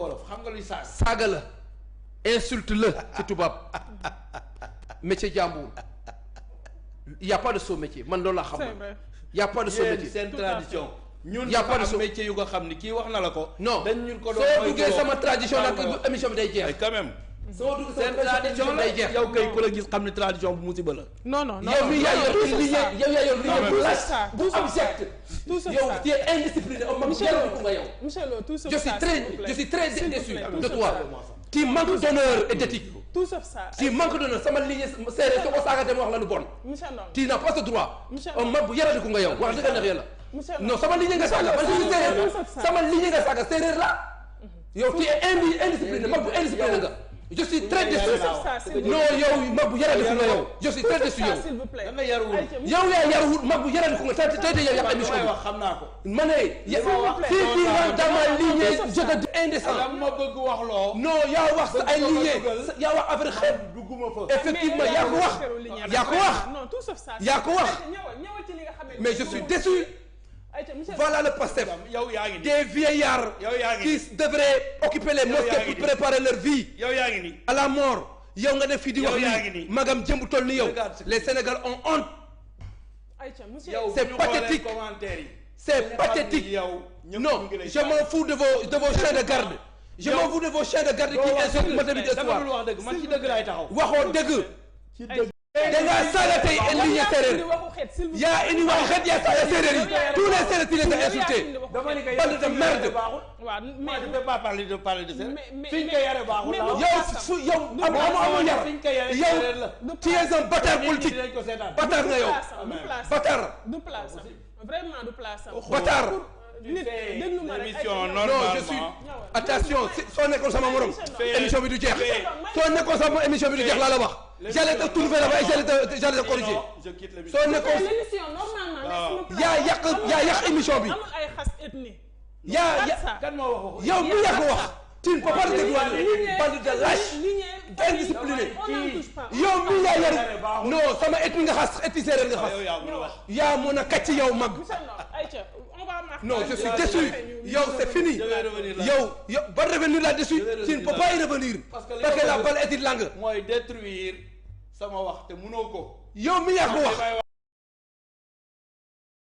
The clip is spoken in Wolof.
wolof xam nga luy saaga la insulte la ci tubaab métier jàmbur y a pas de sot métier man loolu laa xam y a pas de sot métier seen tradition ñun y a pas de am métier yu ko xam ni kii wax na la ko non dañ ñun ko doon soo duggee sama tradition nag émission bi day jeex quand même soo duggee seen sama tradition la day jeex yow kay ku la gis xam ni tradition bu musiba la non non non yow mi yaa yor liggéey yow yaa yor liggéey bu laaj bu object tout ça yow tu es indiscipliné au mag jarul nga yow Michel Lo tout sauf je ça suis très déçu de toi plaît. tu manques d'honneur et d'éthique tout sauf ça tu manques d'honneur sama lignée séeréer soo ko saagate ma wax la lu bon Michel Lo tu n'as pas ce droit Michel un mag bu yaradiku nga yow wax dëgg neex yàlla Michel Lo non sama lignée nga saaga man je suis séeréer sama lignée nga saaga séeréer la yow tu es indiscipliné mag bu indiscipliné nga je suis très déçu non yow mag bu yaradiku nga yow je suis très déçu yow s'il vous plaît da nga yaruwul yow yaa yaruwul mag bu yaradiku nga tey de yow yàq émission bi wax xam naa ko ma ne si tu rentres dans ma lignée je te dis indécent dama ma bëgg wax loo non yaa wax sa ay lignée yaa wax affaire xeet dugguma fa effectivement yaa ko wax yaa ko wax non tout sauf ça yaa ko wax ñëwal ci li nga xam ne mais je suis déçu voilà le Pastef yow yaa ngi nii des vieillards yow yaa ngi qui devraient occuper les mosquées pour préparer leur vie yow yaa ngi nii à la mort yow nga def fii di wax yow yaa ngi ni nii. magam jëmb toll ni yow les Sénégalais ont honte yow c'est bu ñu xoolee pathétique. commentaire yi c'est pathétique yow non je m'en fous de vos chiens de garde je m'en fous de vos chiens de garde qui insultent ma tamit de dama soir dul wax dëgg man ci dëgg laay taxaw waxoo dëgg ci dëgg da ngaa saaga tey lignée séeréer yaa indi wax xeet yaa saaga séeréer yi tous les séeréer tu les as insultés dama ni que bande de merde waaw moi je ne peux pas parler de séeréer mais fi ñu ko yare baaxul yow amoo yar fi ñu ko yare yow séeréer la tu es un bâtard politique dañ ko seetaan bâtard nga yow bâtard du place vraiment du place bâtard nit déglu ma rek émission non je suis attention soo nekkoon sama morom émission bi du jeex soo nekkoon sama émission bi du jeex laa la wax j'allais te trouver là-bas et j'allais te corriger je quitte l'émission soo nekkoon l'émission normalement yaa yàq émission bi amul ay xas ethnie kan moo wax yow mi yaa ko wax tu ne peux pas te dédouaner bande de lâche indiscipliné yow mi yaa yar non sama ethnie nga xas ethnie séeréer nga xas yaa mën a kàcc yow mag non je suis déçu yow c'est fini yow ba revenir là-dessus tu ne peux pas y revenir parce que la balle est langue mooy détruire sama wax te mënoo ko yow mi yaa ko wax